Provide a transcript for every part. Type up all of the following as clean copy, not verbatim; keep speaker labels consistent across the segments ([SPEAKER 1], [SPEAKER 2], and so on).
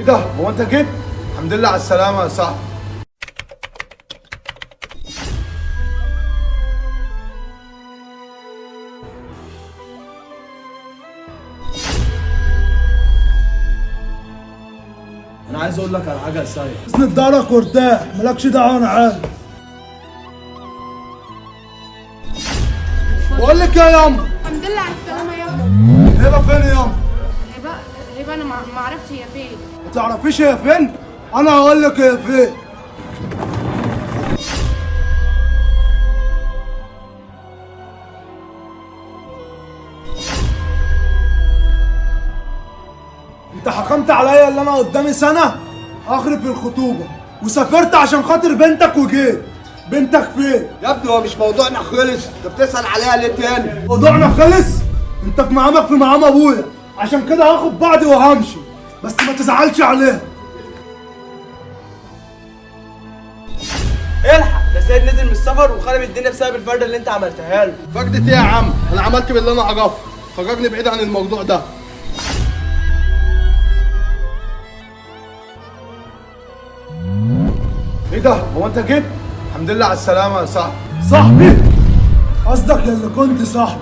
[SPEAKER 1] ايه ده؟ هو انت جيت؟ الحمد لله على السلامة يا صاحبي.
[SPEAKER 2] انا عايز اقول لك على حاجة يا سيد.
[SPEAKER 3] اسند ظهرك وارتاح، مالكش دعوه، انا عارف. بقول لك ايه يا ياما؟
[SPEAKER 4] الحمد لله على السلامة يابا.
[SPEAKER 3] هبه فين يا ياما؟
[SPEAKER 4] هبة هبة أنا ما أعرفش هي فين.
[SPEAKER 3] ما تعرفيش هي فين؟ انا هقول لك هي فين. انت حكمت عليا اللي انا قدامي سنة اخرب في الخطوبة، وسافرت عشان خاطر بنتك وجيت. بنتك فين؟
[SPEAKER 1] يا ابني هو مش موضوعنا خلص، انت بتسأل عليها ليه تاني؟
[SPEAKER 3] موضوعنا خلص؟ انت في مقامك في مقام ابويا، عشان كده هاخد بعضي وهمشي، بس ما تزعلش عليها.
[SPEAKER 5] الحق ده سيد نزل من السفر وخرب الدنيا بسبب الفردة اللي انت عملتها له.
[SPEAKER 1] فردة ايه يا عم؟ انا عملت باللي انا اعرفه، خرجني بعيد عن الموضوع ده. ايه ده؟ هو انت جيت؟ الحمد لله على السلامة يا صاحبي.
[SPEAKER 3] صاحبي؟ قصدك اللي كنت صاحبي.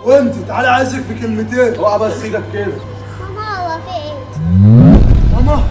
[SPEAKER 3] وانت تعالى عايزك في كلمتين.
[SPEAKER 1] اوعى بس ايدك كده.
[SPEAKER 6] ماما هو في ايه؟
[SPEAKER 3] ماما.